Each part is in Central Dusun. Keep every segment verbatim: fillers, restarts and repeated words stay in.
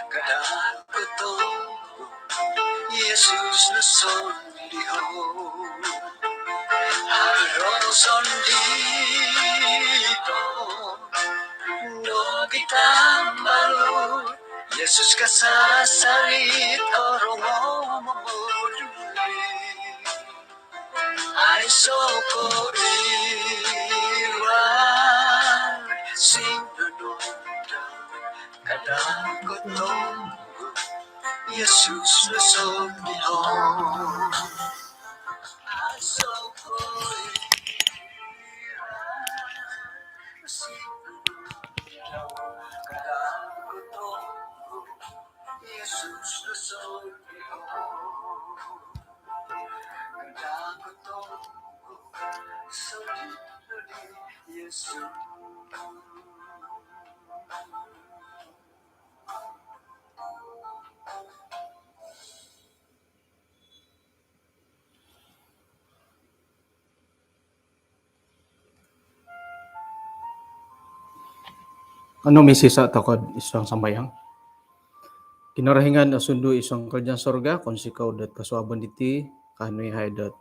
Kada' kotombu Yesus no sondii'. Haro sondii' nogi' tambalut, Yesus kasasari' torongou momoduli. Aiso' ko' iwal sinonondang, kada' kotombu Yesus no sondii'. Aiso' ko' iwal sinonondang, kada' kotombu Yesus no sondii'. Kada' kotombu sondii' Yesus. Kanou misisa' toko'd id suang sambayang. Kinorohingan osundu id suang karajaan sorga, kounsikou dot kosuabon diti, kaanu iyahai dot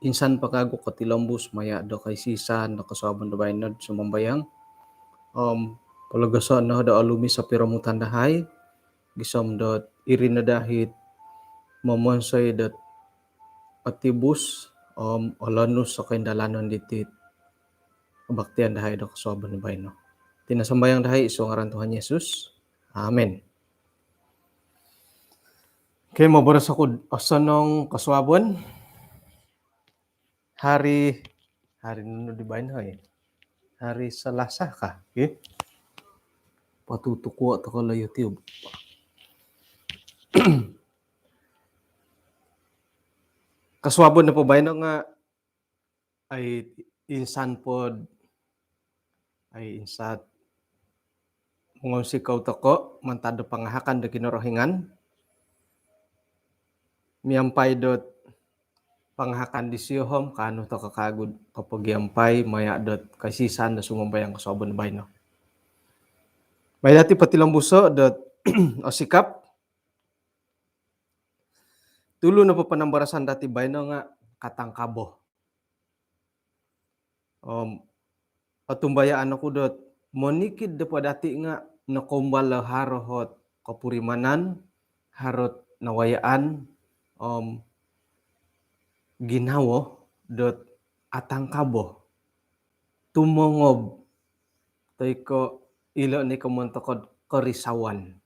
insan po kagu kotilombus maya' do kaisisan do kosuabon do baino'd sumambayang. Om pologoso' no do olumis o piromutan dahai, gisom dot iri no dahai't momonsoi dot otibus om olonus o koindalanon diti't kabaktian dahai do kosuabon do baino. Iti no sambayang dahai id suang ngaran Tuhan Yesus. Amin. Okey, moboros oku'd osonong kosuabon. Hari, hari nunu di baino, oi? Hari Selasa kah? Okey. Patutukuo' toko' lo YouTube. Kosuabon nopo baino nga' ai insan pod, ai insan mongounsikou toko' mantad do pangahakan do Kinorohingan. Miampai dot pangahakan disio om kaanu toko' kagu'd kopogiampai maya' dot kaisisan do sumambayang kosuabon baino. Mai dati' potilombuso' dot osikap. Tulu nopo panambarasan dati' baino nga' katangkabo. Om otumbayaan oku dot monikid nopo dati' nga' nokoumbal do haro ot kopurimanan, haro ot nawayaan, om ginawo dot atangkabo, tumongob, toi ko' ilo' ni komoyon toko'd korisauan.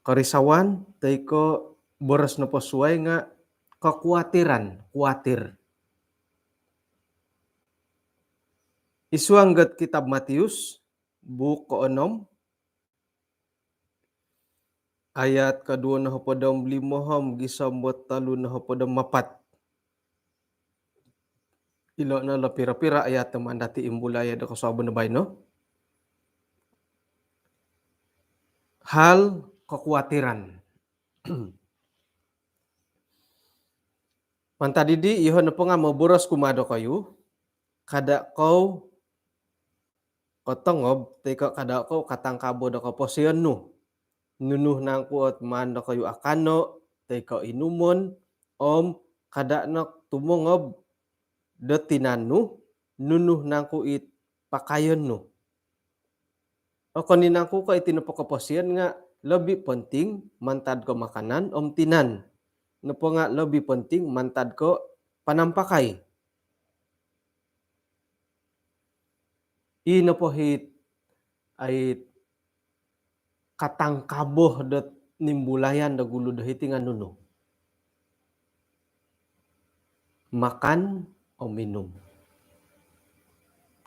Korisauan toi ko' boros nopo suwai nga' kokuatiran, kuatir. Id suang dot kitab Matius, buuk koonom, ayat koduo nohopod om limo om gisom dot tolu nohopod om apat. Ilo' no lo piro-piro ayat do maan dati' imbulai do kosuabon do baino. Hal kokuatiran. Mantad didi, iyoho' nopo nga' moboros kumaa dokoyu, kada' kou kotongob, toi ko' kada' kou katangkabo do koposion nu. Nunu nangku' ot maan dokoyu akano', toi ko' inumon, om kada' no tumongob do tinan nu, nunu nangku' it pakayon nu. Okon i' nangku' ko' iti nopo koposion nga' lobi ponting mantad ko' makanan om tinan nopo nga' lobi ponting mantad ko' panampakai. I nopo hit, ai, katangkabo dot nimbulayan do gulu do hiti nga' nunu? Makan om minum.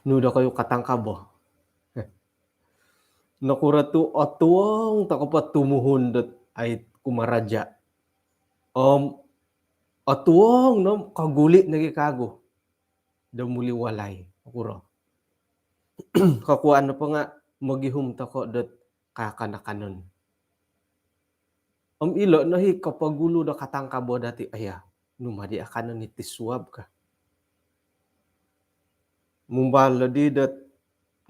Nu dokoyu katangkabo? Nokuro tu' otuong toko' po tumuhun dot, ai, kumaraja'. Om otuong no koguli' nogi' kagu do muli walai. Okuro? Kokuwaan nopo nga' mogihum toko' dot kakan-akanon. Om ilo' no hi kopogulu do katangkabo dati', aya, nu madi akanon iti suab ka. Mumbal noddi dot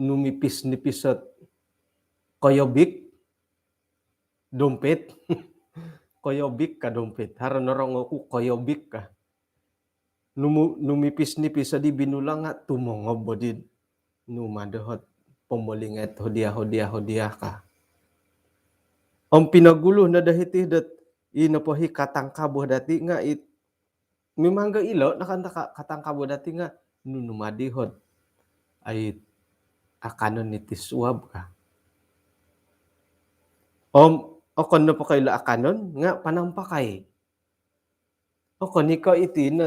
numipis-nipis ot koyobik, dompet. Koyobik ka dompet. Haro norongou ku koyobik ka. Numu-, numipis-nipis odi binulang nga tumongob odi. Numa dohot pomolinget hodiah, hodiah, hodiah ka. Om pinogulu no do hiti dot i nopo hi katangkaboh dati nga it mimang ga ilo nakan ta ka-, katangkaboh dati nga nunu madi hot ai akanon niti suab ka. Om okon nopo ko ilo akanon nga panampakai. Okon i ko iti no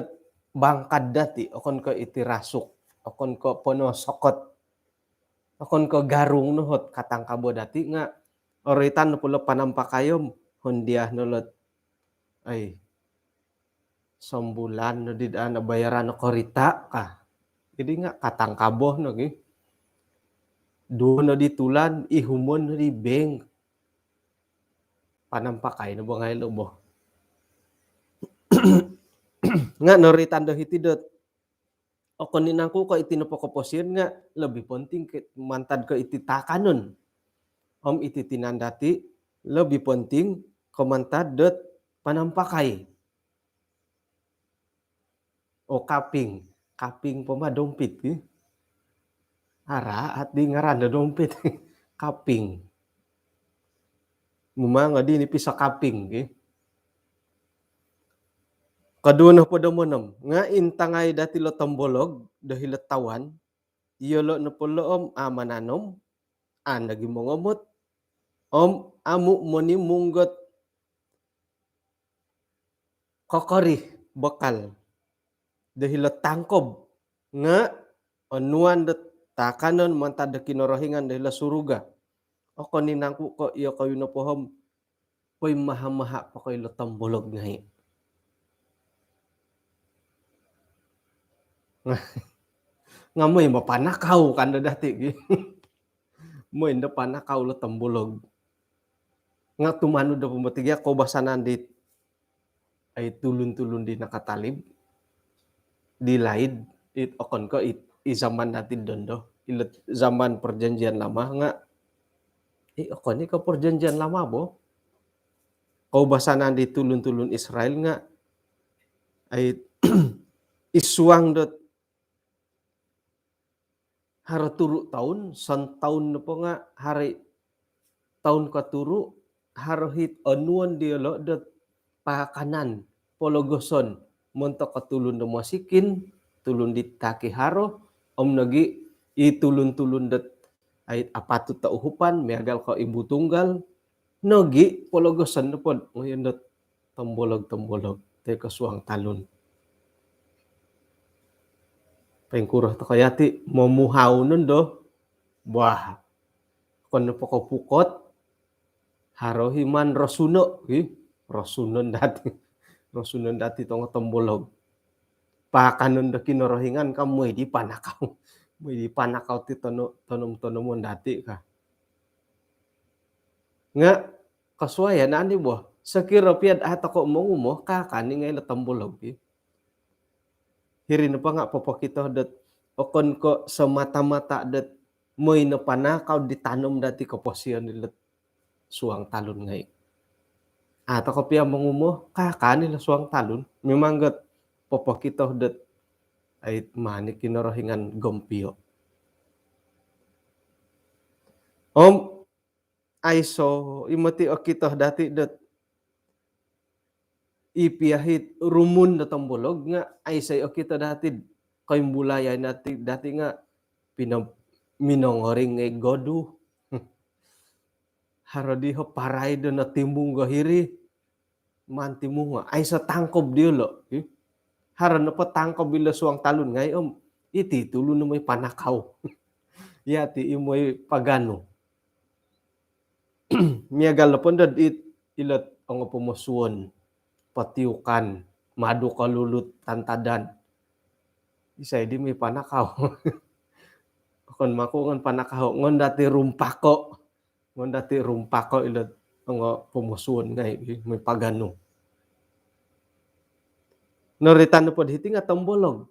bangkad dati, okon ko iti rasuk, okon ko ponosokot, okon ko garung no hot katangkaboh dati nga oroitan no pula panampakai om hondiah no lot ai sombulan no di dana bayaran no korita ka. Jadi nga katangkaboh no gi. Duo no di tulan, ihumon no di bank. Panampakai no bo ngai lo bo. Nga noroitan do hiti dot okon i nangku ko iti nopo koposion nga lebih penting ke mantad ko iti takanon. Om iti tinan dati lebih penting ko mantad dot panampakai. O kaping, kaping po ma dompit ki. Araat di ngaran do dompit. Kaping. Mumang odi ni pisa kaping ki. Koduo nopo do monom nga intangai dati lo tombolog do hilo tawan. Iyolo nopo lo om a mananom, a nogi mongomot, om amu monimung dot kokorih bekal do hilo tangkob nga onuan do takanon mantad do Kinorohingan do hilo suruga. Okon i nangku ko iyokoyu nopo om poimaha-maha po ko ilo tombolog ngai. Nga moi mapanakau kan do dati gi. Moi ndo panakau lo tombolog. Nga tumanud do pemetiga koubasanan di ai tulun-tulun di nakatalib di laid it okon ko it i zaman dati dondo ilo zaman perjanjian lama nga i okon i ko perjanjian lama bo. Koubasanan di tulun-tulun Israel nga ai isuang dot haro turu toun, santaun nopo nga hari toun koturu haro hit onuon diolo dot paakanan pologoson montok ko tulun do mosikin, tulun di taki haro, om nogi i tulun-tulun dot ai apatut to uhupan miagal ko ibu tunggal, nogi pologoson nopo ngoyon dot tombolog-tombolog toi ko suang talun. Poingkuro toko yati momuhau nondo. Buah. Okon nopo ko pukot. Haro hi maan rosuno hi. Rosunon dati. Rosunon dati tongo tombolog. Paakanon do Kinorohingan ka moi di panakau. Moi di panakau ti tono-, tonom-tonomon dati ka. Nga kasuaian ani bo. Sokiro pia dot a toko mongumo, kaakani ngai lo tombolog ki. Hiri nopo nga popokito dot okon ko semata-mata dot moi no panakau di tanom dati koposion ilo suang talun ngai. A toko pia mongumo, kaakani lo suang talun. Mimang got popokito dot ai mani Kinorohingan gompio. Om aiso i moti okito dati dot i pia hit rumun do tombolog nga aiso i okito dati koimbulai nati dati nga pina minongoring ngai godu. Haro di ho parai do notimbung go hiri. Manti mungo, aiso tangkob diolo. Haro nopo tangkob ilo suang talun ngai om iti tulun moi panakau. Yati i moi paganu. Miagal nopo ndo dit ilo ongo pomosuon, potiukan, madu kolulut, tantadan. Isai di moi panakau. Okon mako ngon panakau, ngon dati rumpako. Ngon dati rumpako ilo ongo pomosuon ngai moi paganu. Noroitan nopo di hiti nga tombolog.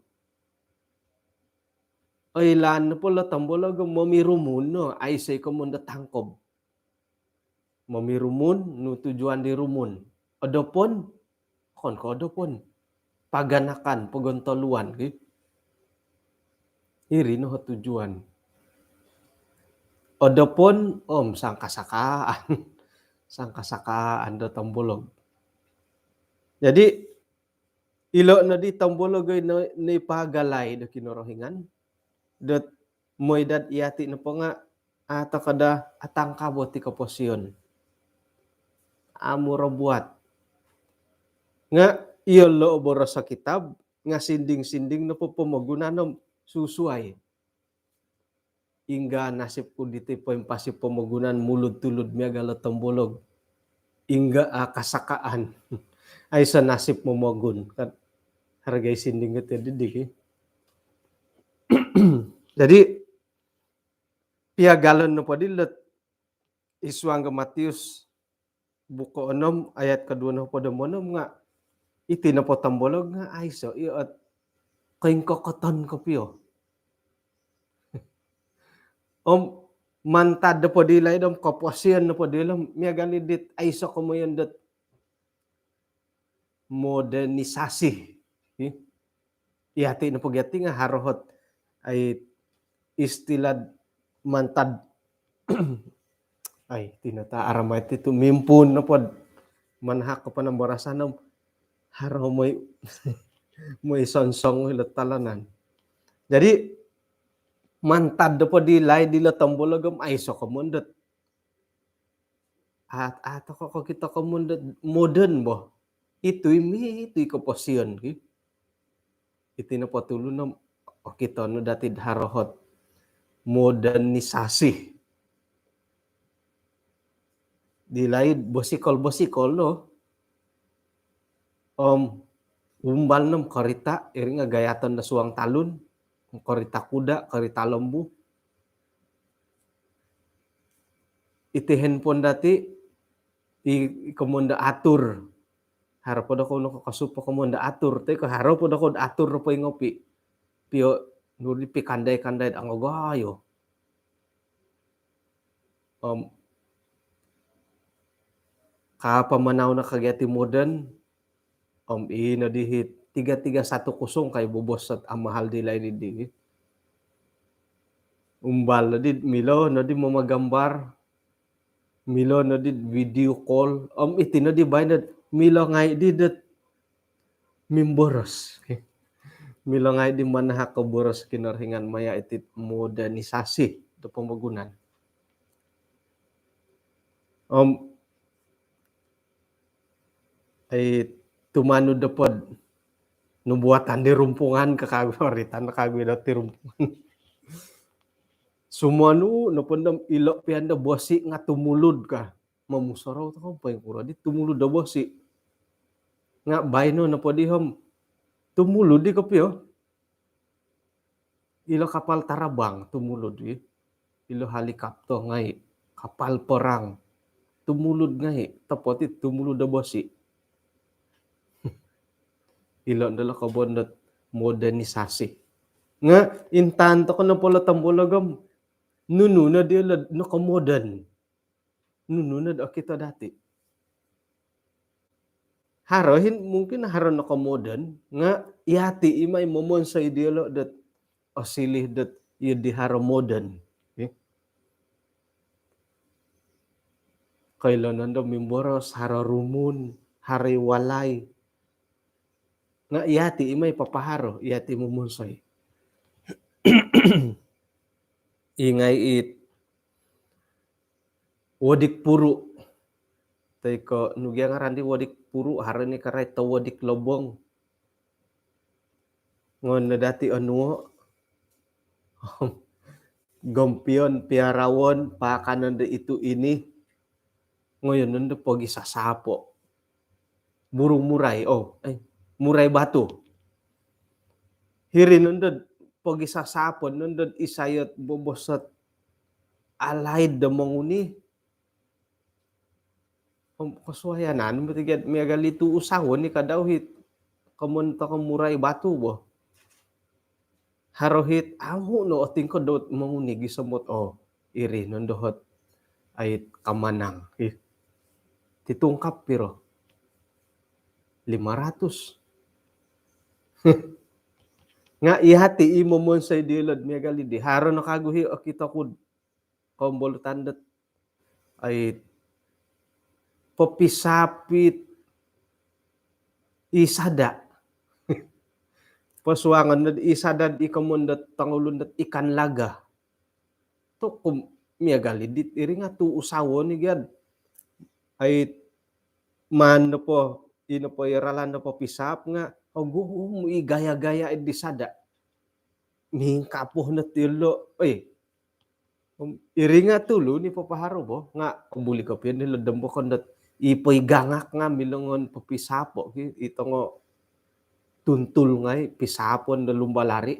Oilaan nopo lo tombolog momirumun no, aiso i komoyon do tangkob. Momirumun, nu tujuan di rumun. Odopon, okon ko odopon. Paganakan, pogontoluan, ki. Iri no tujuan. Odopon, om sangkasakaan. Sangkasakaan do tombolog. Jadi, ilo no di tombolog oi no, ni pagalai do Kinorohingan. Dot mooi dot iyati nopo nga, a, toko daa atangkabo ti koposion. Amu ro buat. Nga, iyolo boros kitab, nga sinding-sinding nopo pomogunan om susuai. Ingga nasib ku diti poimpasi pomogunan mulud-tulud miagal o tombolog. Ingga, a, kasakaan. Aiso nasib momogun. Kan hargai sinding kati didik, eh. Jadi, piagalon nopo dilot id suang do Matius buko onom ayat koduo nohopod om onom nga, iti nopo tombolog nga aiso i ot koingkokoton kopio. Om mantad nopo di laid om koposion nopo di lo miagal i dit aiso komoyon dot modernisasi. Iyati nopo gia ti nga haro ot, ai, istilah mantad, ai, tinata aramai ti tu mimpuun nopo manahak ko panambarasan om haro mooi, mooi sonsong ilo talanan. Jadi, mantad nopo di laid ilo tombolog om aiso komoyon dot, a, a, toko kokito komoyon dot moden bo. Itu i mi, itu i koposion, ki. Iti nopo tulun om okito no dati do haro ot modernisasi. Di laid bosikol-bosikol no. Om umbal no om korita, iri nga gayaton do suang talun, korita kuda, korita lembu. Iti handphone dati, i, i komoyon do atur. Haro po do kou nokokosup komoyon do atur, toi ko haro po do kou atur do poingopi. Pio, nuri pikandai-kandai do angogayo. Om kapamanau no ka gia ti moden, om ino di hit tiga tiga satu kosong kai bobos ot amahal di laid di. Umbal no di milo no di mamagambar, milo no di video call, om iti no di baino milo ngai di dot mimboros. Milo ngai di manahak ko boros Kinorohingan maya iti modernisasi do pomogunan. Om, ai, tumanud nopo do nubuatan di rumpungan ka kagu, oritan kagu do ti rumpungan. Sumonu nopo om ilo pian do bosi nga tumulud ka. Momusorou toko poingkuro di tumulud do bosi. Nga baino nopo di om tumulud i kopio. Ilo kapal tarabang tumulud i. Ilo helikopter ngai, kapal perang tumulud ngai, topot i tumulud do bosi. Ilo no lo komoyon dot modernisasi. Nga intangan toko nopo lo tombolog om nunu no diolo nokomoden. Nunu no do okito dati. Haro hin, mungkin haro nokomoden, nga iyati i mai momonsoi diolo dot osiliu dot iyo di haro moden. Eh? Koilo nondo mimboros, haro rumun, haro i walai. Nga iyati i mai papaharo, iyati momonsoi. Ingai it wodik puru. Toi ko nu gia ngaran di wodik puru, haro ni karai to wodik lobong. Ngoyon no dati onuo. Gompion, piarawon, paakanon do itu ini. Ngoyon nondo pogisasapo. Burung murai, oh, eh, murai batu. Hiri nondo pogisasapo nondo isai ot bobos ot alaid do monguni. Om kosuayanan bo ti gia miagal i tu usawo ni kadau hit komoyon toko murai batu bo. Haro hit amu no otingkod dot monguni gisom dot, oh, iri nondo ot ai kamanang. Ih. Titungkap piro? Lima ratus. Nga' iyati' i momonsoi dilo'd miagal iddi. Haro no kagu hi' okito ku'd kombolutan dot ai popisaap it i sada'. Posuangon nod i sada' i komoyon dot tongulun dot ikan laga. Tu' kum miagal iddi iri nga' tu' usawo ni gia'd ai maan nopo, ino po i ralan nopo pisaap nga' ogumu i gaya-gaya iddi sada'. Mingkapuh no tilo'. Oi, iri nga' tulu ni papaharo bo nga' buli kopio ni lodom bokon dot i poigangak nga' milo ngon popisaap ki, i tongo tuntul ngai' pisaapon do lumba lari.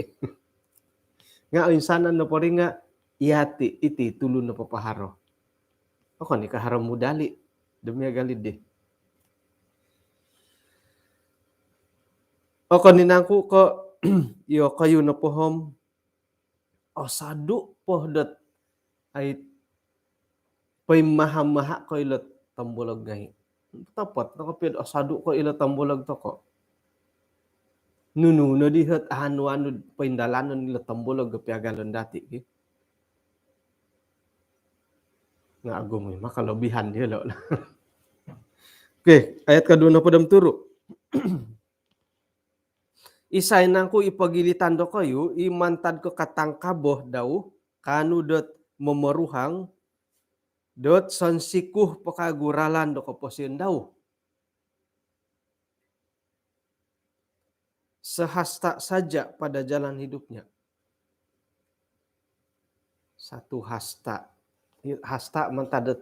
Nga' insanan nopo ri nga' iyati' iti tulu no papaharo. Okon i' ko haro mudali' do miagal iddi. Okon i' nangku' ko' iyokoyu nopo om osodu' po dot ai poimaha-maha ko ilo'd tombolog ngai'. Topot no kopio'd osodu' ko ilo'd tombolog toko'. Nunu noddi hot anu-anu'd poindalanon ilo'd tombolog o piagalon dati' ki. Nga' ogumu i' ma kolobihan diyolo'. Okey, ayat koduo nopod om turu'. Isai nangku' i pogilitan dokoyu i mantad ko katangkabo dau kaanu dot momoruhang dot sonsiku po kagu ralan do koposion dau? Sehasta saja pada jalan hidupnya. Satu hasta. Hasta mantad dot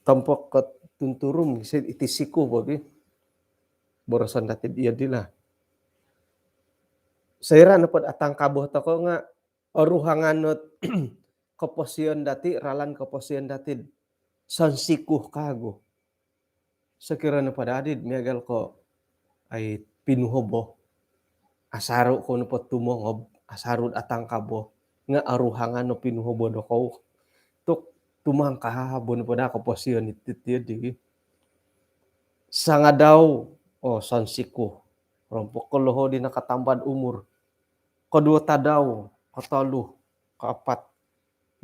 tompok ko tunturum, iti siku bo bi. Boroson dati'd iyo dilo. Soira' nopod atangkabo toko' nga' oruhangan ot koposion dati', ralan koposion dati'd sonsiku kagu. Sokiro nopo dadi'd miagal ko' ai pinuhobo, asaru' kou nopo tumongob, asaru'd atangkabo nga' oruhangan o pinuhobo dokou tu' tumangkabo nopo daa koposion iti tiyo di. Sangadau, oo, sonsiku. Rompok ko loho' di nakatamba'd umur. Koduo tadau, kotolu, kaapat,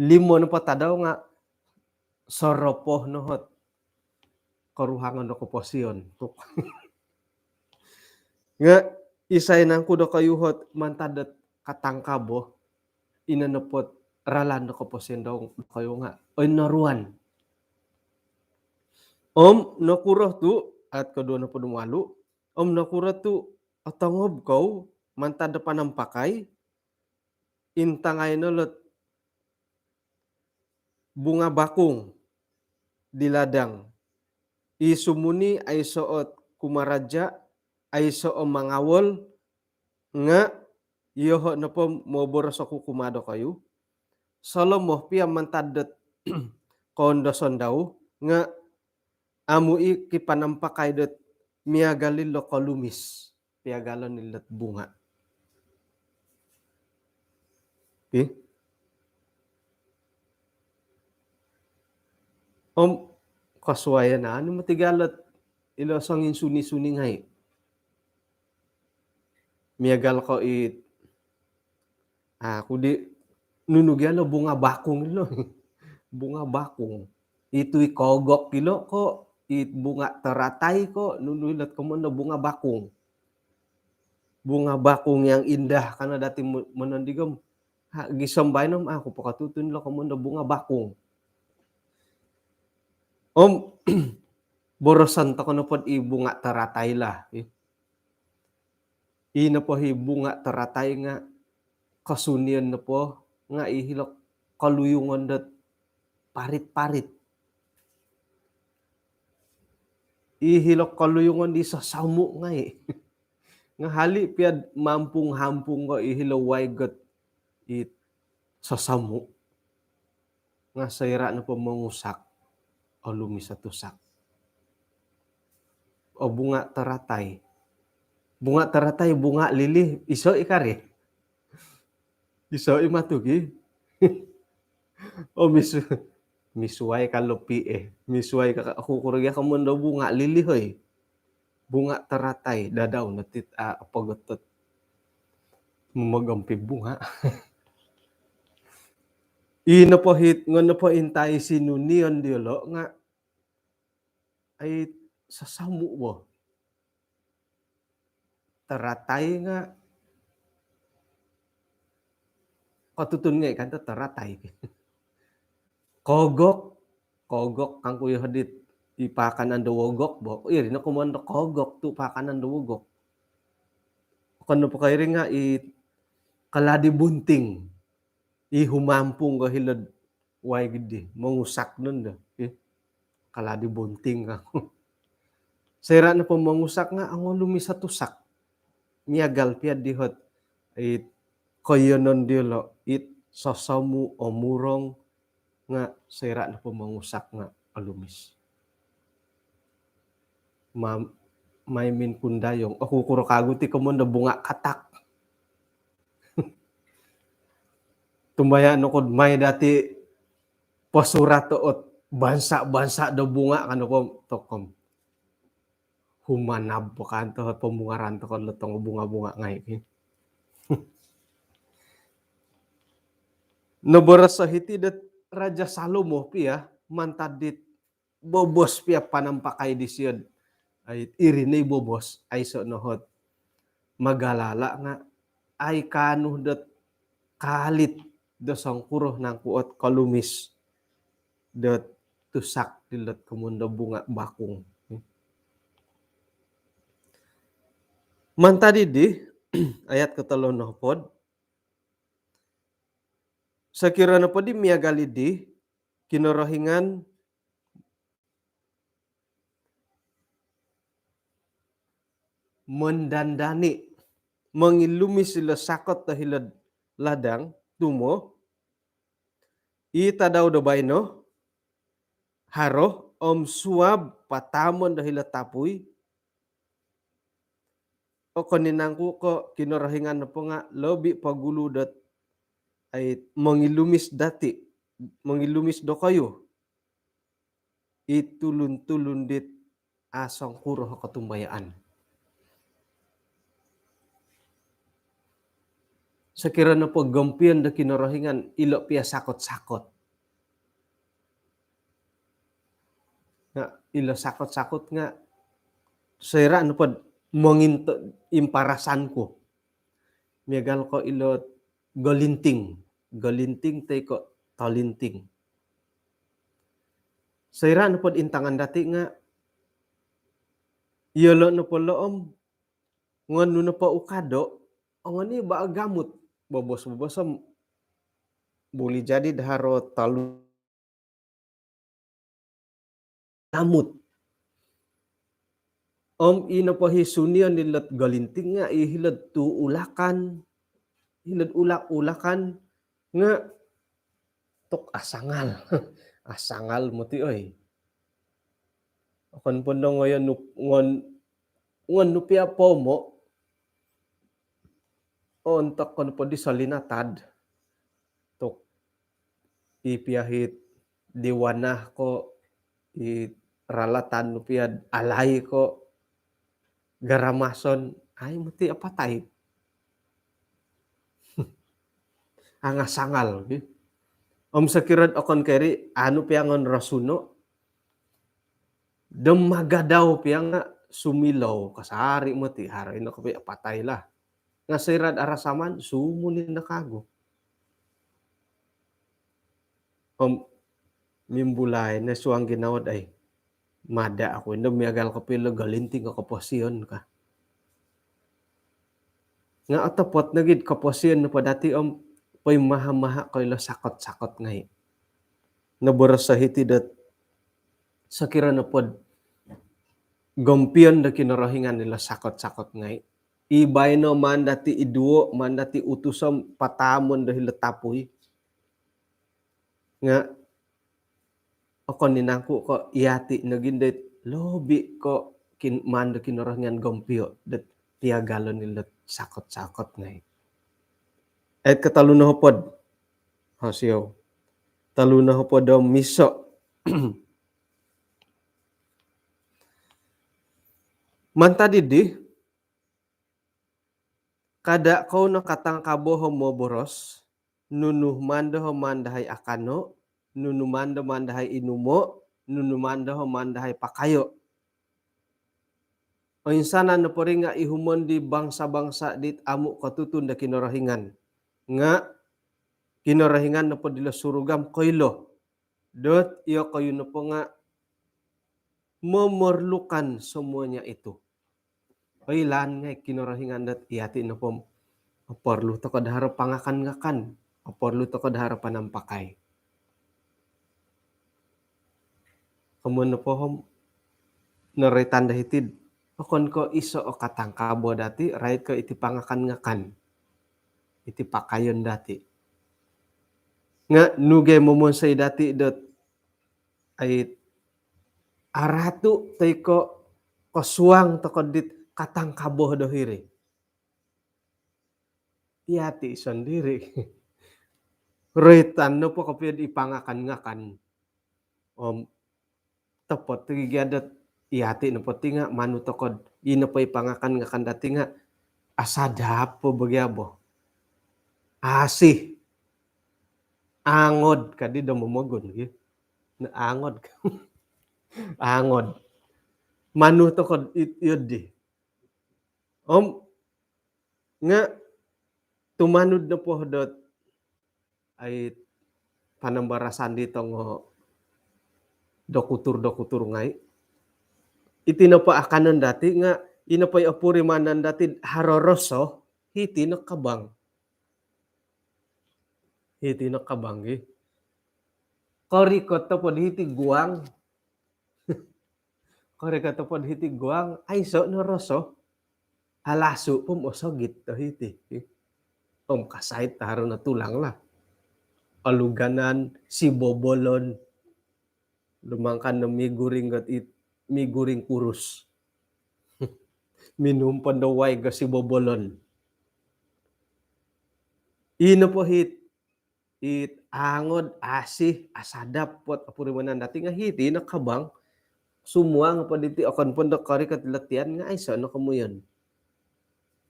limo nopo tadau nga' soropo no hot koruhangan do koposion tu'. Nga' isai nangku' dokoyu hot mantad dot katangkabo, ino nopo't ralan do koposion dokoyu nga' oinoruan. Om nokuro tu', ayat koduo nopod om walu', om nokuro tu' otongob kou mantad do panampakai, intangai no lo't bunga bakung di ladang. I sumuni aiso' ot kumaraja', aiso' o mangawol, nga' iyoho' nopo moboros oku kumaa dokoyu, solomo pia mantad dot koondoson dau, nga' amu' i' kipanampakai dot miagal ilo kolumis, piagalon ilo't bunga. Ih. Om kosuayan anu moti gia lo't ilo songinsuni-suni ngai'. Miagal ko' it, aku di, nunu gia lo bunga bakung ilo. Bunga bakung. Itu i kogok ilo ko' it bunga teratai ko' nunu ilo't komoyon do bunga bakung. Bunga bakung yang indah, ka no dati' mo-, monondigom. Ha, gisom baino om aku po kotutun ilo komoyon do bunga bakung. Om boroson toko' nopo't i bunga teratai lah, ih. I nopo i bunga teratai nga' kosunion nopo nga' i hilo' koluyungon dot parit-parit. I hilo' koluyungon di sosomu' ngai'. Nga' hali' pia'd mampung-hampung ko' i hilo' waig ot i sosomu'. Nga' soira' nopo mongusak, olumis o tusak. O bunga teratai. Bunga teratai, bunga lili, iso' i' kari. Iso' i' matu gi. Om iso', Misuai ka lopi eh. Misuai ka, aku kuro gia komoyon do bunga lili hoi. Bunga teratai, dadau no tit, ah, apa getet. Momogompi bunga. Ino po hit, ngono po intai sinunion diolo nga ai sasamu bo. Teratai nga kotutun ngai kan to teratai. Kogok, kogok kangku yo hadit i pakanan do wogok bo. Iri no komoyon do kogok tu pakanan do wogok. Kono po kairi nga i kaladi bunting. I humampung ko hilo'd wai gidi, mongusak nondo. Ih, kaladi bunting kangku. Soira nopo mongusak nga ongolumis o tusak. Miagal pia dihot it koiyonon diolo it sosomu omurong nga soira nopo mongusak nga olumis. Ma-, mai min kundayong. Aku kuro kagu ti komoyon do bunga katak. Tumbaya nokod mai dati posurat ot bansa-bansa do bunga kan ko tokom. Humanab po kan to pomungaran to kon lotong bunga-bunga ngai. Noboros hiti dot Raja Salomo pia mantad dit bobos pia panampakai disio. Ai, iri ni bobos, aiso nohot magalala nga ai kaanu dot kalit do songkuro nangku ot kolumis dot tusak dilot komoyon do bunga bakung. Mantad di ayat kotolu nohopod. Sokiro nopo di miagal di Kinorohingan mondandani, mongilumis ilo sakot do hilo'd ladang, tumo, i tadau do baino, haro om suab pataamon do hilo'd tapui, okon i nangku ko Kinorohingan nopo nga lobi pogulu dot ai mongilumis dati, mongilumis dokoyu. I tulun-tulun dit asongkuro kotumbayaan. Sokiro nopo gompion do Kinorohingan ilo pia sakot-sakot. Nga ilo sakot-sakot nga soira nopo monginto imparasan ku. Miagal ko ilo golinting, golinting toi ko tolinting. Soira nopo intangan dati nga iyolo nopo lo om ngonu nopo ukado, ongoni ba gamut, bobos-bobos om buli jadi do haro tolu gamut. Om ino po hi sunion hilo'd golinting nga i hilo'd tu ulakan, hilo'd ulak-ulakan nga tok asangal. Asangal moti oi. Okon po ndo ngoyon nup-, ngon, ngon nu pia pomo. Ontok kon po di solinatad. Tok i pia hit di wanah ko i ralatan nu pia alai ko garamason ai moti apatai. Angasangal gi. Om sokiro okon keri anu pia ngon rosuno. Dem magadau pia nga sumilou kasari moti haro ino kopi apatai lah. Nga soira do arasaman sumuni no kagu. Om mimbulai no suang ginawo dai. Mada aku indo miagal kopi lo golinting ko koposion ka. Nga otopot nogi koposion nopo dati om poi maha-maha ko ilo sakot-sakot ngai. Noboros hiti dot sokiro nopod gompion do Kinorohingan ilo sakot-sakot ngai. I baino maan dati iduo, maan dati utusom pataamon do hilo tapui. Nga okon i nangku ko iyati nogi dot lobi ko kin-, maan do Kinorohingan gompio dot piagalon ilo sakot-sakot ngai. Ayat kotolu nohopod. Hosiou. Tolu nohopod om iso. Mantad dii, kada kou no katangkabo om moboros, nunu mando om maan dahai akano, nunu mando om maan dahai inumo, nunu mando om maan dahai pakayo. Oinsanan nopo ri nga ihumon di bangsa-bangsa dit amu kotutun do Kinorohingan. Nga Kinorohingan nopo dilo suruga om koilo dot iyokoyu nopo nga memerlukan semuanya itu. Oilaan ngai Kinorohingan dot iyati nopo perlu toko do haro pangakan-ngakan, perlu toko do haro panampakai. Komoyon nopo om noroitan do hiti, okon ko iso o katangkabo dati, rait ko iti pangakan-ngakan, iti pakayon dati. Nga nu gia momonsoi dati dot ai aratu toi ko kosuang toko dit katangkabo do hiri. Iyati sondiri. Roitan nopo kopio di pangakan-ngakan. Om topot gia dot iyati nopo ti nga manu toko do ino po i pangakan-ngakan dati nga asadap po bagi abo. Asih. Angod kadi do momogun gi. Na angod. Angod. Manu toko do it iyo di. Om nga tumanud nopo dot ai panambarasan di tongo dokutur-dokutur ngai. Iti nopo akanon dati nga ino po i opurimanan dati haro roso, hiti no kabang. Hiti no kabang gi. Korikot nopo di hiti guang. Korikot nopo di hiti guang, aiso no roso. Alasu po om osogit do hiti. Om kasait haro no tulang lah. Oluganan, sibobolon. Lumangkan no mi guring got it, mi guring kurus. Minum po do waig sibobolon. Ino po hiti it angod, asih, asadap po ot opurimanan dati nga hiti no kabang. Sumuang po diti okon po do korikot ilo tian nga aiso no komoyon.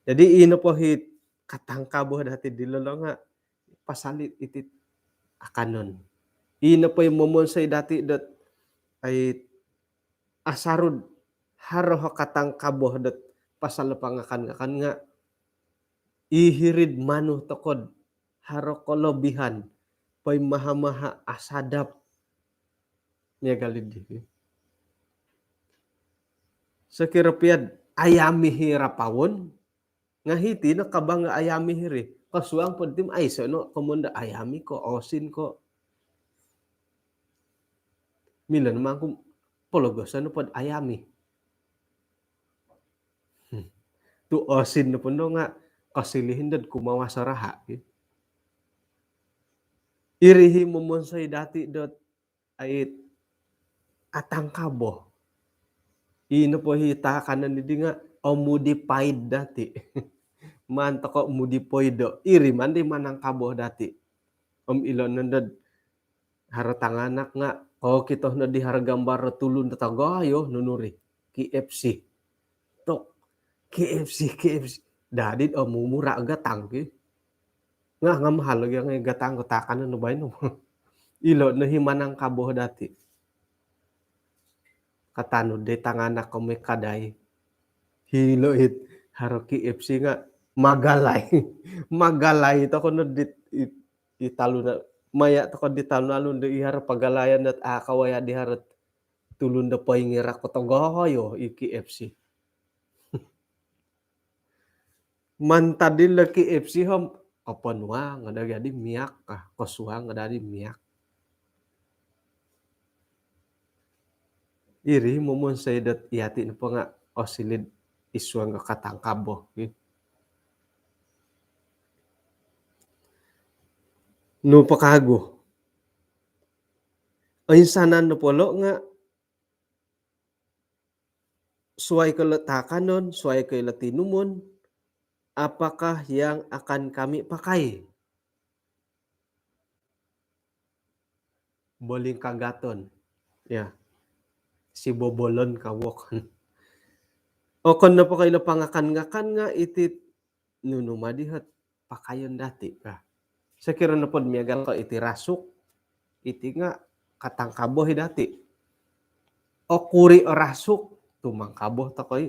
Jadi ino po hiti katangkabo dati dilo lo nga pasal it iti akanon. Ino po i momonsoi dati dot ai asaru do haro o katangkabo dot pasal pangakan-ngakan nga i hiri do manu toko do haro kolobihan, poimaha-maha, asadap. Miagal di. Sokiro pia do ayami i rapawon, nga hiti no kabang ayami hiri. Kosuang po diti om aiso no komoyon do ayami ko, osin ko. Milo no mangku pologoson po do ayami. Hmm. Tu osin nopo ndo nga kosilihin dot kumawas o raha. Iri i momonsoi dati dot ai atangkabo. Ino po i taakanon di nga omodified dati. Maan toko modified do. Iri maan di manangkabo dati. Om ilo nondo do haro tanganak nga, oo, okito no di haro gambar tulun do tagayo, nunu ri, K F C. Tok, K F C, K F C. Dadi do mumura gatang ki. Nga, nga mahal lagi nga gatang ko taakanon no baino. Ilo no i manangkabo dati. Katanud di tanganak ko moi kadai. Hilo it haro K F C nga magalai. Magalai toko no dit, it, i talun, maya toko di talun-alun di i haro pagalayan dot a kawaya di haro tulun do poingirak ko tagayo i K F C. Mantad dilo K F C om, koponuang o dadi miak ka, kosuang o dadi miak. Iri momonsoi dot iyati nopo nga osiliu id suang do katangkabo. Nu po kagu. Oinsanan nopo lo nga suai ko ilo taakanon, suai ko ilo tinumon, apakah yang akan kami pakai? Bolingkagaton. Ya, si bobolon ka wokon. Okon nopo ko ilo pangakan-ngakan nga iti nunu ma di hot pakayon dati ka. Sokiro nopo do miagal ko iti rasuk, iti nga katangkaboh i dati. Okuri o rasuk, tumangkaboh tokoi.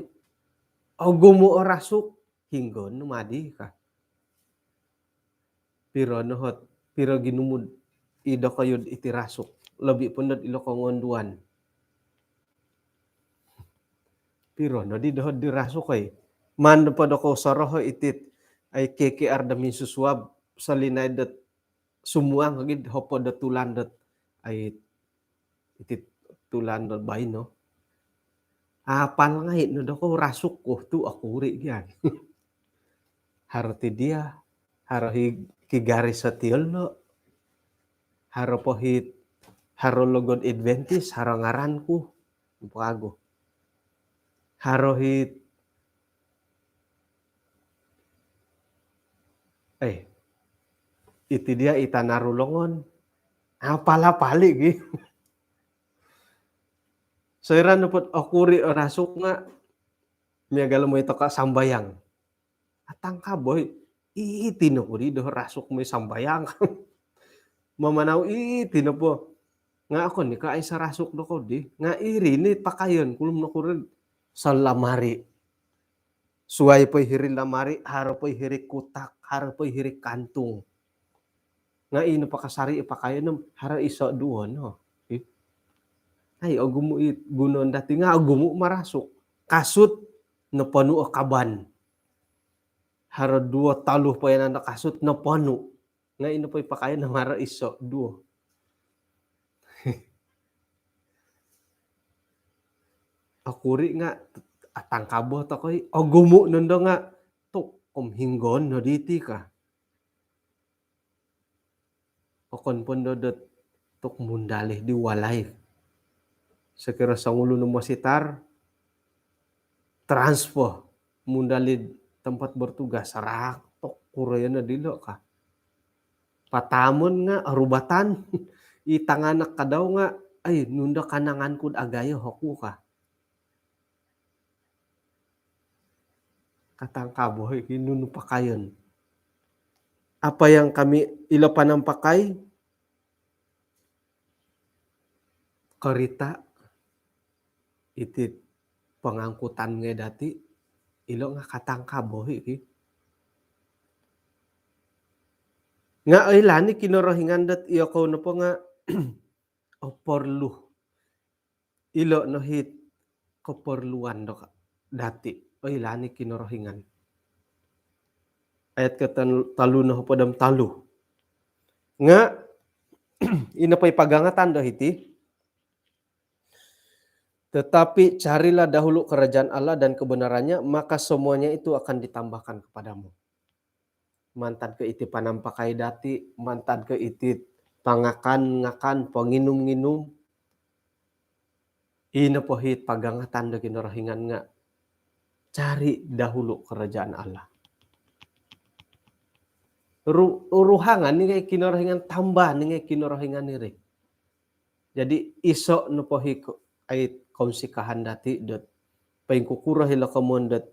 Ogumu o rasuk, hinggo no ma di ka. Piro no hot, piro ginumu'd i dokoyu'd iti rasuk. Lobi po nod ilo kongonduan. Piro no di doho di rasuk oi. Maan po dokou soroho itit, ai, K K R do minsusuab, solinaid dot sumuang lagi hopod do tulan dot, ai, itit tulan dot baino. Apal ngai no dokou rasuk ku tu okuri gia. Haro ti dia, haro hi Ki Garis Setiolo, haro po hi, haro logo'd Adventist, haro ngaran ku, umpago. Haro hi, eh, iti dia i Tanaru Longon, apal-apali gi. Soira nopo'd okuri o rasuk nga, miagal mooi toko sambayang. Atangkaboh i, iti nopo di doho rasuk mooi sambayang. Mamanau iti nopo. Nga okon i ko aiso rasuk dokou di. Nga iri no i pakayon ku om nokuro, solamari. Suai po i hiri lamari, haro po i hiri kutak, haro po i hiri kantung. Nga ino pakasari i pakayon om haro iso duo no. Ih. Ai, ogumu i gunoon dati nga ogumu marasuk. Kasut noponu o kaban. Haro duo tolu po yanan do kasut noponu. Nga ino po i pakayon om haro iso duo. Okuri nga atangkaboh tokoi, ogumu nondo nga tu om hinggo no diti ka. Okon po ndo dot tu mundalih di walai. Sokiro songulun o mositar, transfer, mundalih tempat bertugas, ratok kuro yo no dilo ka. Pataamon nga orubatan. I tanganak kadau nga, ai, nunda kanangan ku do agayo oku ka. Katangkaboh i nunu pakayon. Apa yang kami, ilo panampakai, karita, iti pangangkutan ngai dati, ilo nga katangkaboh i ki. Nga oilaan i Kinorohingan dot iyokou nopo nga oporlu. Ilo no hit keperluan do ka-, dati. Oilaan i Kinorohingan. Ayat kotolu no hopod om tolu. Nga, ino po i pagangatan do hiti. Tetapi carilah dahulu kerajaan Allah dan kebenarannya, maka semuanya itu akan ditambahkan kepadamu. Mantad ko iti panampakai dati, mantad ko iti pangakan-ngakan, panginum-nginum. Ino po hit pagangatan do Kinorohingan nga cari dahulu kerajaan Allah. Ru-, ruhangan ni ngai Kinorohingan, tambah ni ngai Kinorohingan iri. Jadi iso nopo hi ko-, ai kounsikahan dati dot poingkukuro hilo komoyon dot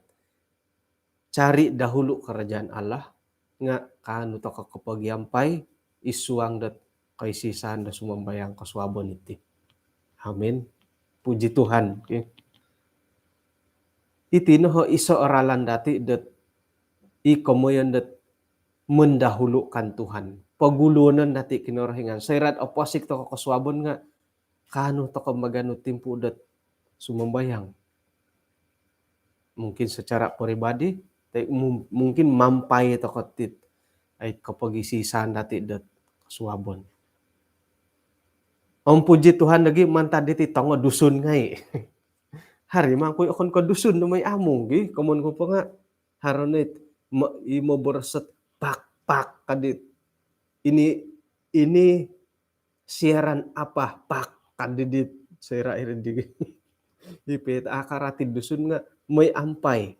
cari dahulu kerajaan Allah, nga kaanu toko kopogiampai id suang dot koisisan do sumambayang kosuabon iti. Amin. Puji Tuhan. Okey. Iti no ho iso ralan dati dot i komoyon dot mendahulukan Tuhan. Poguluonon dati Kinorohingan. Soira oposik toko kosuabon nga kaanu toko maganu timpu dot sumambayang. Mungkin secara peribadi, te-, mu-, mungkin mampai toko tit, ai, kopogisisan dati dot kosuabon. Om puji Tuhan lagi mantad diti tongo Dusun ngai. Hari mangkui okon ko Dusun do mooi amung gi, komoyon ku po nga haro no it, ma-, i moboros dot pak, pak, kadit. Ini, ini siaran apa, pak, kadidit, soira iri di. Ipi it akar ati Dusun nga mooi ampai.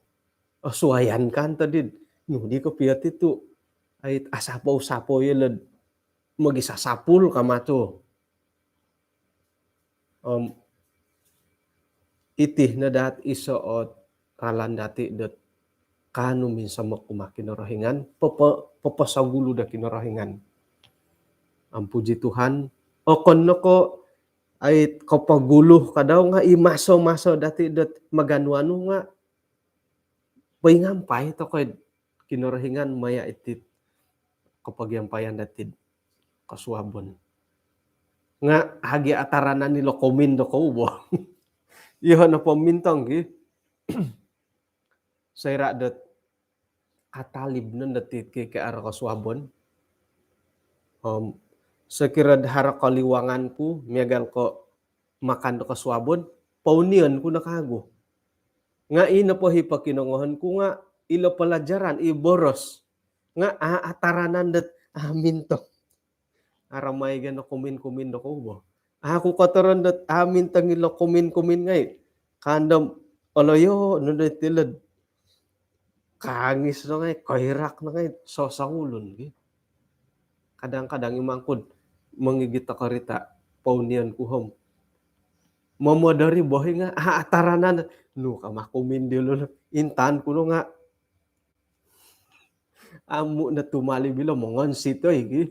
Oh, suayan kan tadi. Nu di kopio ti tu. Ai, asapou-sapou yo lod mogisasapul kama tu. Om iti no daa iso o ralan dati dot kaanu minsomok kumaa Kinorohingan, popo-, poposogulu do Kinorohingan. Om puji Tuhan, okon no ko ai kopogulu kadau nga i maso-maso dati dot maganu-anu nga poingampai tokou id Kinorohingan maya iti kopogiampayan dati kosuabon. Nga hagi ataranan ilo komin dokou bo. Iyo no pomintong gi. Soira dot katalib no dati K K R kosuabon. Om sokiro haro koliwangan ku miagal ko makan do kosuabon, pounion ku no kagu. Nga ino po i pokinongohon ku nga ilo pelajaran, i boros. Nga a-, ataranan dot amintong. Aramai gano kumin-kumin dokou bo. Aku kotoron dot amintong ilo kumin-kumin ngai. Kandom oloyo no dot tilod. Kangis no ngai, koirak no ngai, sosongulun gi. Kadang-kadang imangkud mongigit do korita, pounion ku om. Momodori bohi nga, ah, ataranan. Nu kama kumin diolo, intan ku no nga. Amu no tumali bilo mongonsit oi gi.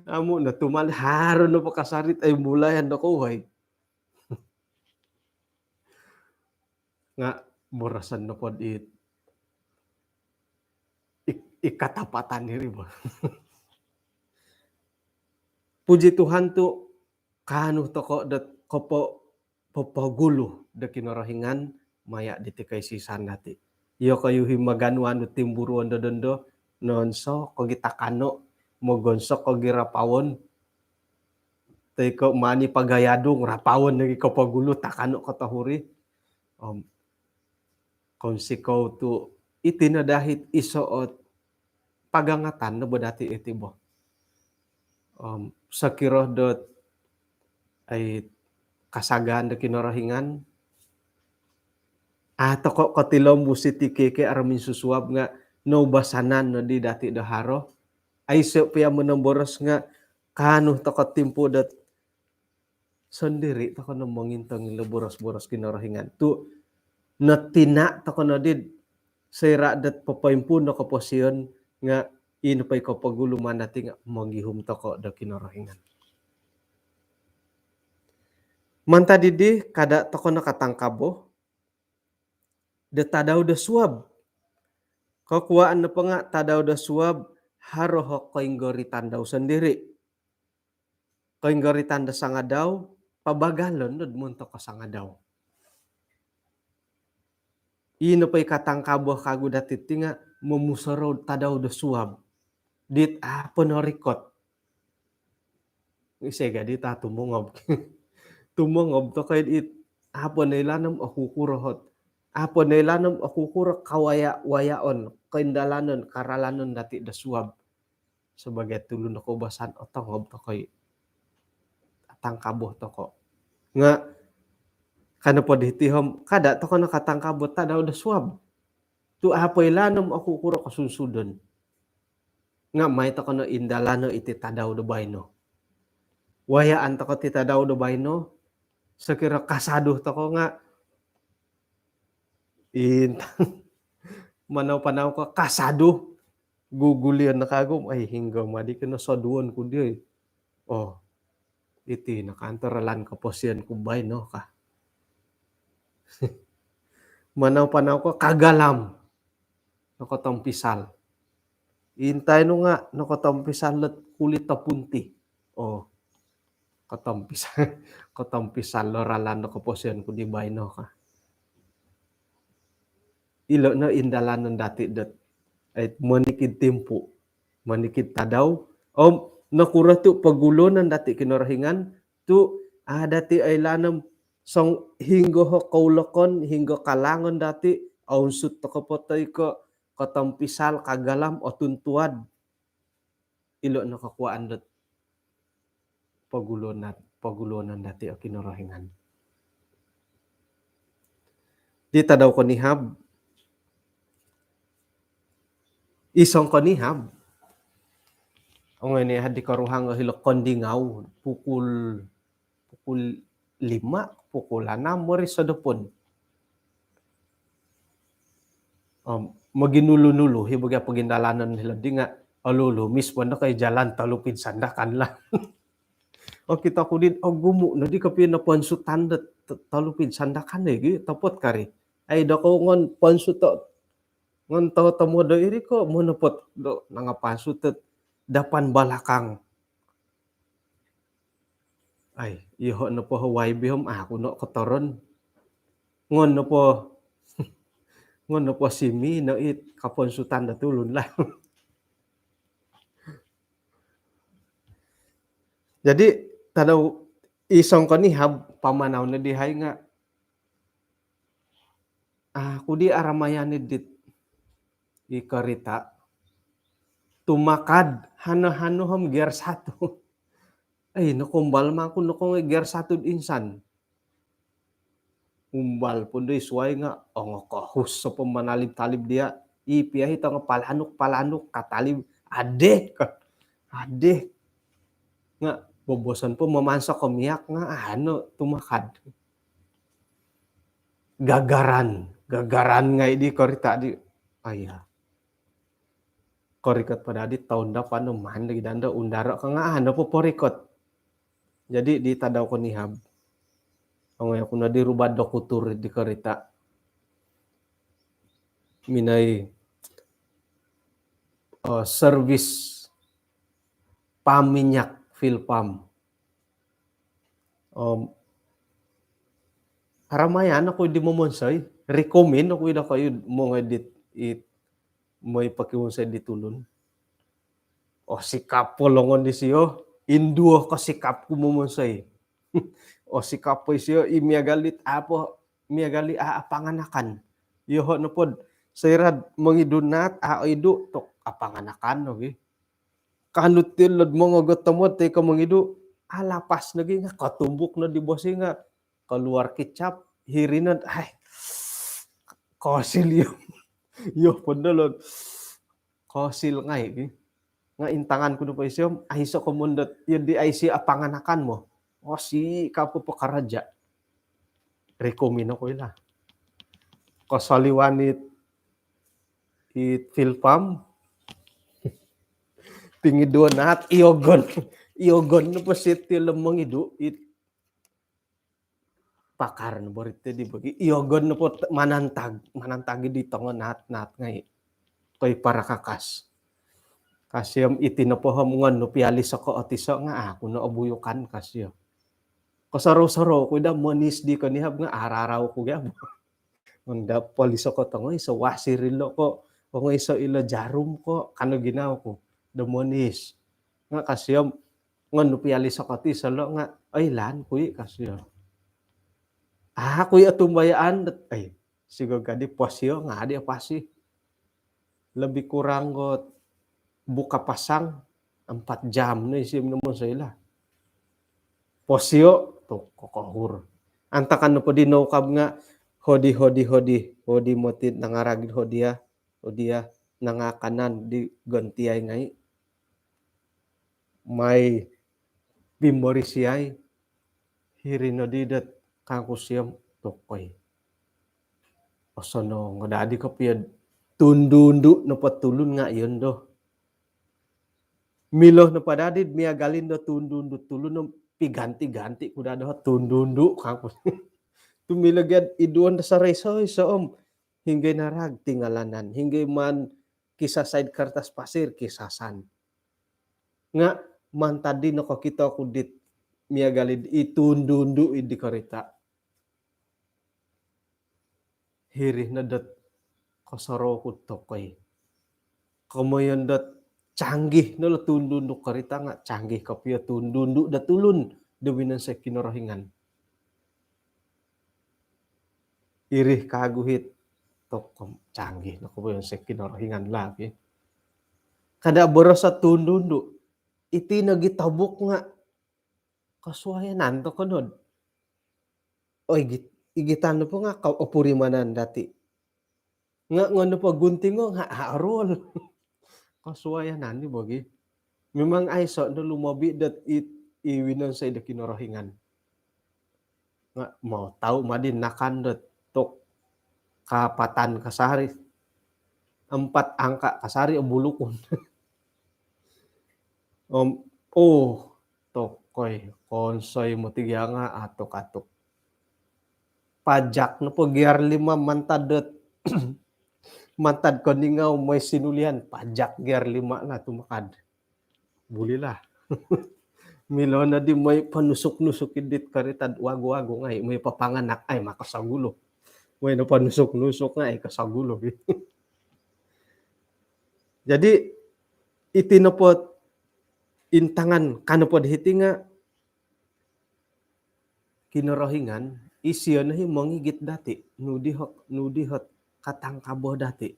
Amu no tumali, haro no pakasarit ai mulayan dokou oi. Nga boroson nopo dit i-, i katapatan iri bo. Puji Tuhan tu kaanu tokou dot kopo-, popogulu do Kinorohingan maya diti koisisan dati. Iyokoyu i maganu-anu timburuon do dondo, nonsok ko gi takano, mogonsok ko gi rapawon, toi ko mani pagayadung, rapawon nogi kopogulu, takano ko tohuri. Om kounsikou tu iti no daa it iso ot pagangatan no bo dati iti bo. Om sokiro dot ai kasagaan do Kinorohingan, ah, tokou kotilombus iti K K R minsusuab nga noubasanan nodi dati do haro. Aiso pia monomboros nga kaanu tokou timpu dot sondiri tokou no mongintong ilo boros-boros Kinorohingan. Tu notina tokou nodi soira dot popoimpuun do koposion nga ino po i kopogulu maan dati nga mogihum tokou do Kinorohingan. Mantad dii, kada tokou no katangkabo do tadau do suab. Kokuaan nopo nga tadau do suab haro o koinggoritan dau sondiri. Koinggoritan do sangadau, pabagalon nod montok o sangadau. Ino po i katangkabo kagu dati ti nga momusorou tadau do suab. Dit apo norikot. Isai gadi ta tumongob. Tumongob tokou it apo noilaan om okukuro ot. Apo noilaan om okukuro kawaya-wayaon, koindalanon, karalanon dati do suab. Sebagai tulun do koubasan, otongob tokou i. Atangkabo tokou. Nga, kano po diti om, kada tokou no katangkabo tadau do suab. Tu apo noilaan om okukuro kosunsudon. Nga mai tokou no indalano iti tadau do baino. Wayaan tokou ti tadau do baino, sokiro kasadu tokou nga, intan. Manau-panau ko kasadu, gugulion no kagu, ai, hinggo madi kinosoduon ku dii. Oh, iti no kanto ralan koposion ku baino ka. Manau-panau ko kagalam. Nokotompisal. Intai no nga, nokotompisal lot kulit topunti. Oh, kotompisal, kotompisal lo ralan do koposion ku di baino ka. Ilo no indalanon dati dot, ai, monikid timpu, monikid tadau. Om nokuro tu pogulonon dati Kinorohingan, tu a dati oilaan om song hinggo o koulokon, hinggo kalangon dati, ounsut tokou po toi ko kotompisal, kagalam, otuntuad. Ilo no kokuaan dot pogulonan, pogulonan dati o Kinorohingan. Di tadau konihab, isong konihab, ongoi ni hadi koruhang o hilo Kondingau, pukul, pukul lima, pukul enam mori sodopon. Om moginulu-nulu i bagi pogindalanon hilo di nga olumis po no kai jalan Tolupid Sandakan lah. Okito ku di ogumu no di kopio no ponsutan do Tolupid Sandakan di gi topot kari. Ai do ko ngon ponsuto ngon to tomodo iri ko monopot do nanga pansut dapan balakang. Ai, iyoho nopo ho Y B om aku no kotoron. Ngon nopo ngon nopo simi no it kaponsutan do tulun lah. Jadi tadau isong ko ni hab pamanau no di hai nga aku di aramayan dit i karita tumakad hano-hano ham gear satu. Ai, nokombal mangku nokong gear satu insan. Umbal pun doi suai nga ongo kohus sopo manalib-talib dia. I pia hi tongo palanuk-palanuk katalib adeh ka. Adeh. Nga boboson po mamansok ko miak nga ano tumakad. Gagaran, gagaran ngai di korita di. Aya. Korikot po dadi toun dapan no man lagi dando undaro ka nga ano po porikot. Jadi di tadau ko ni hab. Ongoi aku no di ruba dokutur di korita. Minai uh, servis pam minyak, fuel pump. Um, aramayan aku di momonsoi, recommend aku ida kayu mongoi dit it moi pakiwonsoi di tulun. Oh, sikap po longon di sio, induo ko sikap ku momonsoi. Oh, sikap po isio i miagal dit apo miagal di a apanganakan. Iyoho nopod soirad mongidu naat a oidu tok apanganakan nogi. Kanut ti lod mongogot tomod ti ko mongidu alapas nogi nga kotumbuk no di bosi nga keluar kicap hiri no ai kosil iyo. Iyo pondo lod kosil ngai ki. Nga intangan ku do po isio om aiso ko mondot iyo di aisi apanganakan mo. Osi kapo po karaja. Rekomen oku ila. Kosoliwan it it fuel pump. Tingiduon naat iogon. Iogon no po sit ti lemong idu it pakar no borit di bagi iogon no po manantag manantag di tongo naat-naat ngai. Koi para kakas. Kasio om iti no pohom ngon no piali soko otiso nga aku no obuyukan kasio. Kosorou-sorou ku ida monis di konihab nga ararau ku gabo. Ngon da poli soko tongo iso wasir ilo ko tongo iso ilo jarum ko kano ginau ku do monis. Nga kasio om ngon no piali soko ti solo nga oilaan kui kasio. Ah kui otumbayaan dot ai sigo gadi posio nga adi apasi. Lebih kurang got buka pasang empat jam no isi minum soi lah. Posio tu kokohur. Antakan no podi no kab nga hodi hodi hodi hodi moti nangaragid hodia hodia nangakanan di gontiai ngai. Mai pimborisiai hiri no di dot kangku siom tokoi. Osonong dadi kopio tundu-undu nopo tulun nga ion do. Milo nopo dadi miagalin do tundu-undu tulun no piganti-ganti ku dado tundu-undu kangku. Tu milo giad iduon do sarai soi soom hinggai narag tingalanan hinggai man kisah said kertas pasir kisasan. Nga mantad di nokokito ku dit miagal i tundu-undu i di korita. Hiri no dot kosorou ku tokoi. Komoyon dot canggih no lo tundu-undu korita nga canggih kopio tundu-undu dot tulun do winonsoi Kinorohingan. Iri kagu hit tokom canggih no komoyon soi Kinorohingan lagi. Kada boroso tundu-undu. Iti nogi tobuk nga kosuayanan to konod. O igit igitan po nga kau opurimanan dati. Nga ngono po gunting nga ha arul. Kosuayanan ni bogi. Memang aiso no lumobi dot i winonsoi do Kinorohingan. Nga' mau tau madi nakan dot tok kapatan kasari. Empat angka kasari o bulukun. Om, oh, tokoi, konsoi moti gia nga' atuk-atuk. Pajak nopo gear lima mantad dot, mantad Keningau moi Sinulian, pajak gear lima lah tumakad. Bulilah. Milo nodi moi panusuk-nusuk i dit karita'd wagu-wagu ngai', moi papanganak, ai, makasagulu. Moi no panusuk-nusuk ngai', kasagulu. Jadi, iti nopo intangan, ka nopo di hiti nga' Kinorohingan, isio no i mongigit dati', nu di hot, nu di hot katangkabo dati'.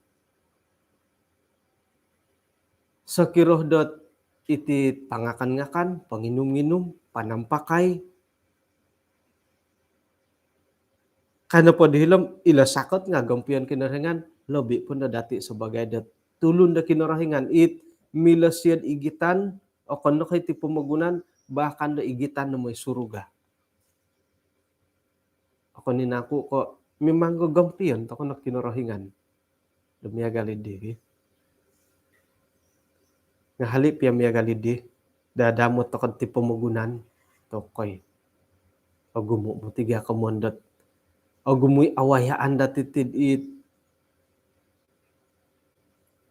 Sokiro dot iti pangakan-ngakan, panginum-nginum, panampakai, ka nopo di hilo om ilo sakot nga' gompion Kinorohingan, lobi pun do dati' sabagai dot tulun do Kinorohingan, it milo sio'd igitan, okon no ko' iti pomogunan, bahkan do igitan do moi suruga. Okon i' nangku ko' mimang gogompion toko' no Kinorohingan do miagal iddi, ki. Nga' hali' pia miagal iddi, dadamot toko'd ti pomogunan, tokoi. Ogumu' moti gia komoyon dot, ogumu' i' awayaan dati' tid it.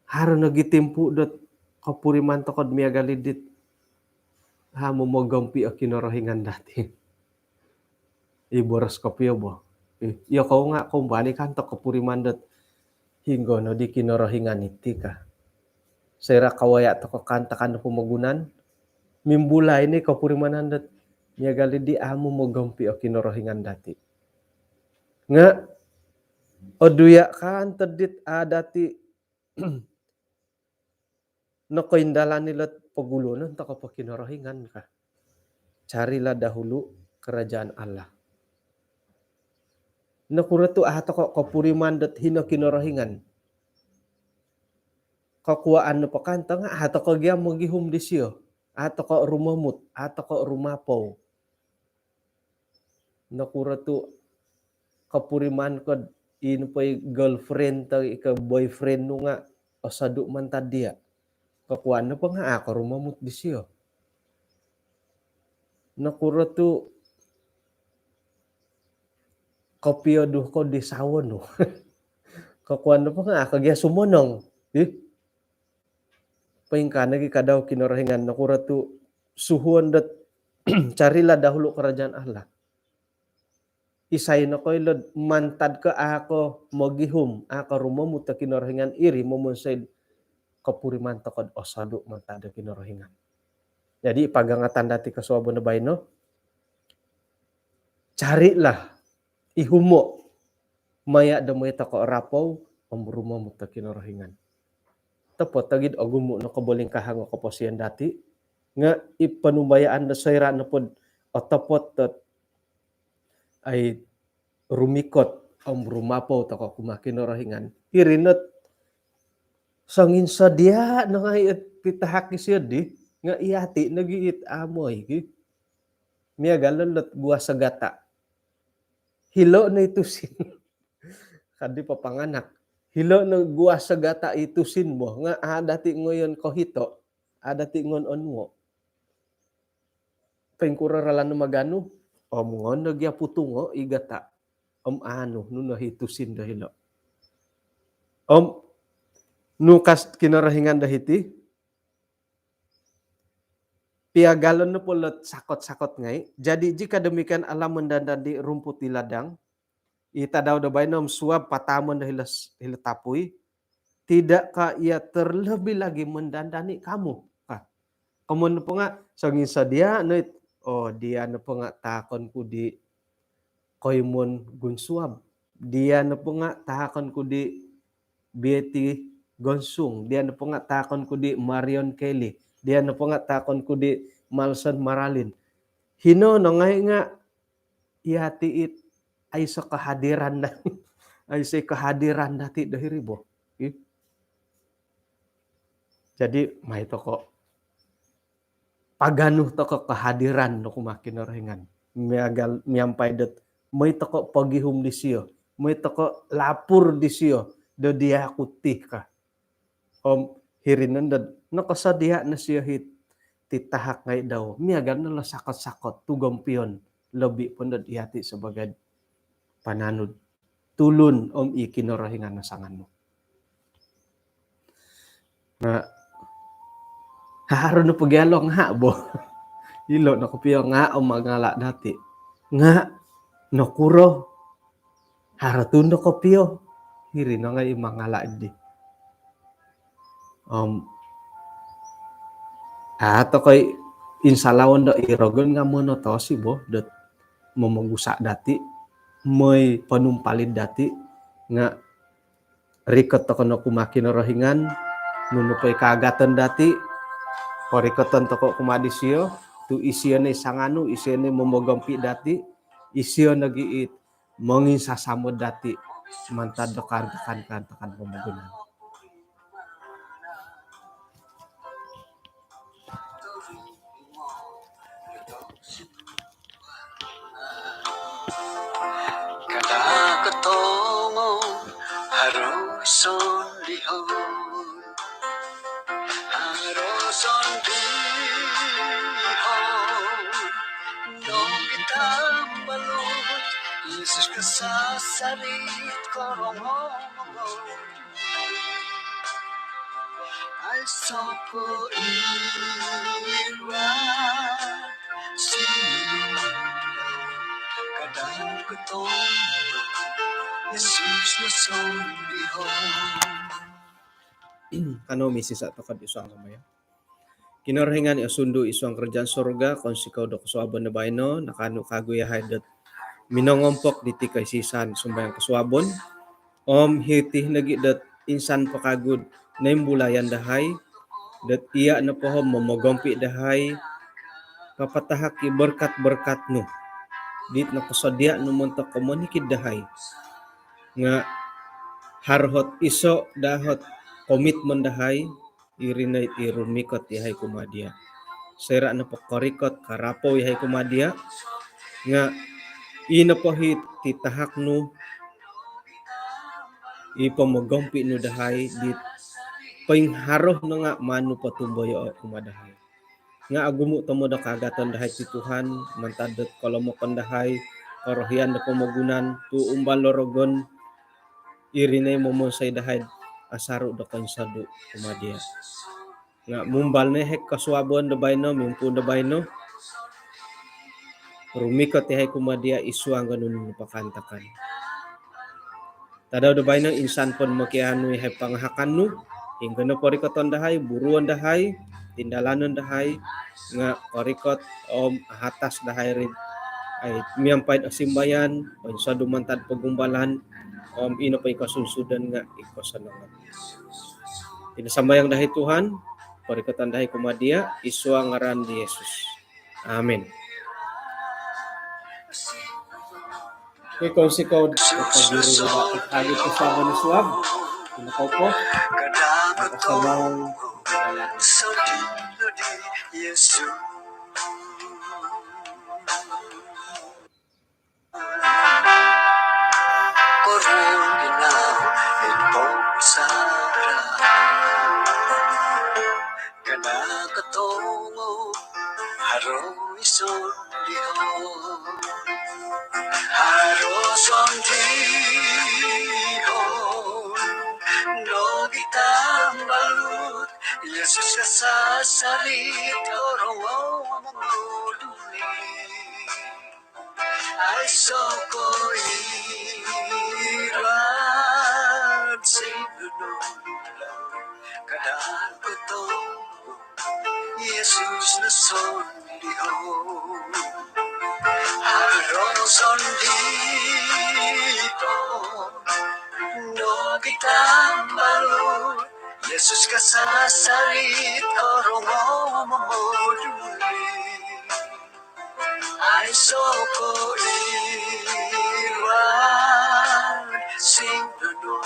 Haro nogi timpu dot kopuriman toko'd miagal iddit amu mogompi' o Kinorohingan dati'. I boros kopio bo. I, iyokou nga' kombalikan toko' kopuriman dot hinggo nodi Kinorohingan iti ka. Soira' kawaya' toko' kaantakan do pomogunan, mimbulai ni kopurimanan dot miagal iddi amu mogompi' o Kinorohingan dati'. Nga' oduya' kaantod dit a' dati' nokoindalan ilo't pogulunon toko' po Kinorohingan ka. Carilah dahulu kerajaan Allah. Nokuro tu' a' toko' kopuriman dot hino Kinorohingan? Kokuwaan nopo kanto nga' a' toko' gia mogihum disio, a' toko' rumomut, a' toko' rumapou. Nokuro tu' kopuriman ko'd ino po i girlfriend toi ko' boyfriend nu nga' osodu' mantad diya'? Kokuwaan nopo nga' a' ko rumomut disio. Nokuro tu' kopiodu ko di sawo nu? Kokuwaan nopo nga' a' ko gia sumonong. Ih. Poingkaa nogi kadau Kinorohingan, nokuro tu' suhuon dot carilah dahulu kerajaan Allah. Isai nokoilo'd mantad ko a' ko mogihum, a' ko rumomut do Kinorohingan, iri momonsoi'd kopuriman toko'd osodu' mantad do Kinorohingan. Jadi, pagangatan dati' kosuabon do baino, carilah, ihumo', maya' do moi toko' rapou om rumomut do Kinorohingan. Topot ogi'd ogumu' no kobolingkahangan o koposion dati', nga' i ponumbayaan do soira' nopod otopot dot ai rumikot om rumapou toko' kumaa Kinorohingan, iri no't songinsodia' no ngai' ot pitahak isio'ddi, nga' iyati' nogi' it amoi ki. Miagal no't guas o gata'. Hilo' no i tusin. Kaddi papanganak. Hilo' no guas o gata' i tusin bo. Nga' a' dati' ngoyon kohito'. A' dati' ngon onuo'. Poingkuro ralan nu maganu? Om ngon no gia putungo' i gata'. Om anu, nu no i tusin do hilo'. Om nu ka Kinorohingan do hiti, piagalon nopo lo't sakot-sakot ngai'. Jadi, jika demikian Allah mendandan di rumput di ladang, i tadau do baino om suab pataamon do hilo', hilo' tapui, tidakkah Ia terlebih lagi mendandani kamu? Ka. Komoyon nopo nga' songinsodia' no it, oh, diya' nopo nga' tahakon ku di Koimon Gunsuab. Diya' nopo nga' tahakon ku di Betty Gonsung. Diya' nopo nga' tahakon ku di Marion Kelly. Diya' nopo nga' tahakon ku di Malson Maralin. Hino no ngai' nga' iyati' it aiso kehadiran da-, aiso kehadiran dati' do hiri bo. Ih. Jadi, mai toko' paganu toko' kehadiran do kumaa Kinorohingan. Miagal, miampai dot Moi toko' pogihum disio, moi toko' lapur disio do diya' ku ti ka. Om hiri nondo nokosodia' no sio hiti ti tahak ngai' dau, miagal no lo sakot-sakot tu gompion, lobi' po nondo iyati' sabagai pananud tulun om i Kinorohingan no sanganu. Nga' haro no pogi alo nga' bo. Ilo no kopio nga' om mangala' dati'. Nga' nokuro haro tu no kopio. Hiri no ngai' i mangala' di. Om a' toko' i insalawon do i rogon nga' monotosi bo dot momogusa' dati', moi ponumpalid dati', nga' rikot toko' no kumaa Kinorohingan, nunu po i kaagaton dati', porikoton toko' kumaa disio, tu' isio no i sanganu, isio no i momogompi' dati', isio nogi' i monginsasamod dati' mantad do kaantakan-kaantakan pomogunan. Kada' kotongo haro sondihon, haro sondihon nogi' tambalut, Yesus kasasarit korongou. Aiso' ko' iwat si kada' kotongo Yesus no sondihon. Kanou misisa' toko' id suang sambayang. Kinorohingan i osundu id suang karajaan surga, kounsikou do kosuabon do baino, nakaanu kagu iyahai dot minongompok diti koisisan sumbayang kosuabon. Om hiti nogi' dot insan po kagu noimbulayan dahai, dot iya' nopo om momogompi' dahai, papatahak i berkat-berkat nu dit nokosodia' nu montok ko' monikid dahai. Nga' haro ot iso' daa ot komitmen dahai, iri no i rumikot iyahai kumaa diya'. Soira' nopo korikot karapou iyahai kumaa diya', nga' i nopo hiti tahak nu, i pomogompi' nu dahai dit poingharo no nga' maan nu potumboyoo' kumaa dahai. Nga' ogumu' tomod o kaagaton dahai ti Tuhan, mantad dot kolomokon dahai, korohian do pomogunan, tu' umbal do rogon, iri no i momonsoi dahai asaru' do koinsodu' kumaa diya'. Nga' mumbal no iyahai kosuabon do baino, mimpuun do baino, rumikot iyahai kumaa diya' id suang do nunu nopo kaantakan. Tadau do baino insan po mokianu iyahai pangahakan nu, hinggo nopo rikoton dahai, buruon dahai, tindalanon dahai, nga' korikot om ahatas dahai ri, ai, miampai'd osimbayan, poinsodu' mantad pogumbalan, om ino po i kosunsudon nga' i kosonongon. Ino sambayang dahai Tuhan, porikoton dahai kumaa diya', id suang ngaran di Yesus. Amin. Okey, kounsikou do pogiri do hagi' kosuabon suab. Ino kopo. Kosuabon. Yesus. Korun ginau id pomusarahan. Kada' kotongo haro i sondihon, haro sondihon nogi' tambalut, Yesus kasasalit korongou mongoduli. Aiso' ko' iwat sing nunu kada' kotongo Yesus no sondihon. Haro sondihon nogi' tambalut, Yesus kasasalit korongou momoduli. Aiso' ko' iwat sing nunu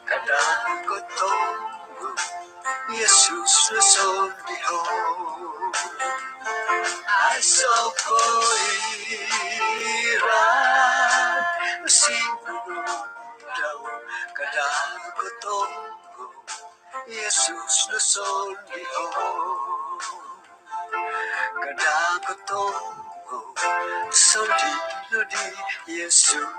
kada' kotongo Yesus no sondihon. Aiso' ko' iwat Yesus no sondii' o. Kada' kotongo sondii' no di Yesus.